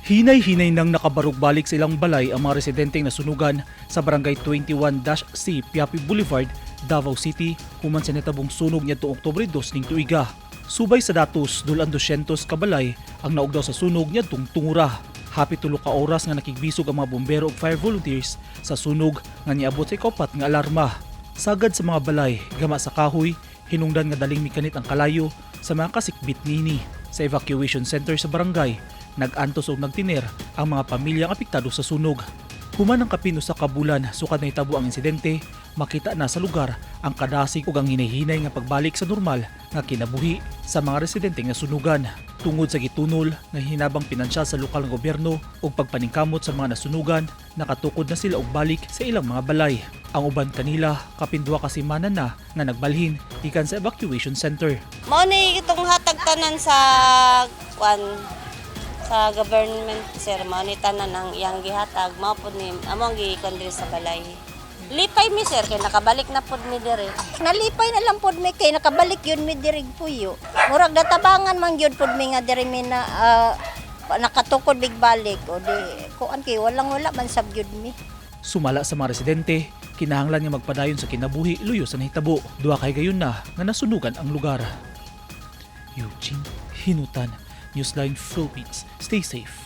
Hinay-hinay nang nakabarug-balik sa ilang balay ang mga residenteng nasunugan sa Barangay 21-C, Piapi Boulevard, Davao City, human sa nahitabong sunog niadtong Oktubre 2 ning tuiga. Subay sa datos, duol-an 200 ka balay ang naugdaw sa sunog niadtong tungura. Hapit 3 ka oras nga nakigbisog ang mga bombero ug fire volunteers sa sunog nga niabot sa ikaupat nga alarma. Sagad sa mga balay, gama sa kahoy, hinungdan nga daling mikanit ang kalayo sa mga kasikbit nini. Sa evacuation center sa barangay, nag-antos og nagtiner ang mga pamilyang apektado sa sunog. Human ang kapin 1 ka bulan sukad nahitabo ang insidente, makita na sa lugar ang kadasig ug ang hinay-hinay nga pagbalik sa normal nga kinabuhi sa mga residente nga nasunugan. Tungod sa gitunol nga hinabang pinansyal sa lokal nga gobyerno ug pagpaningkamot sa mga nasunugan, nakatukod na sila og balik sa ilang mga balay. Ang uban kanila kapin 2 ka semana na nga nagbalhin gikan sa evacuation center. Mao ni itong hatag tanan sa kwan sa government, sir. Mao ni tanan ang iyang gihatag, mao pud ni amo ang giikon diri sa balay. Lipay mi, sir, kay nakabalik na pud mi diri. Nalipay na lang pod mi kay nakabalik gyud mi diri puyo. Murag natabangan man gyud pod mi nga diri mi na nakatukod mig balik o di kuan kay walang wala man sab gyud mi. Sumala sa mga residente, kinahanglan nga magpadayon sa kinabuhi luyo sa nahitabo. 2 ka higayon na nga nasunugan ang lugar. Eugene Hinutan, Newsline Philippines. Stay safe.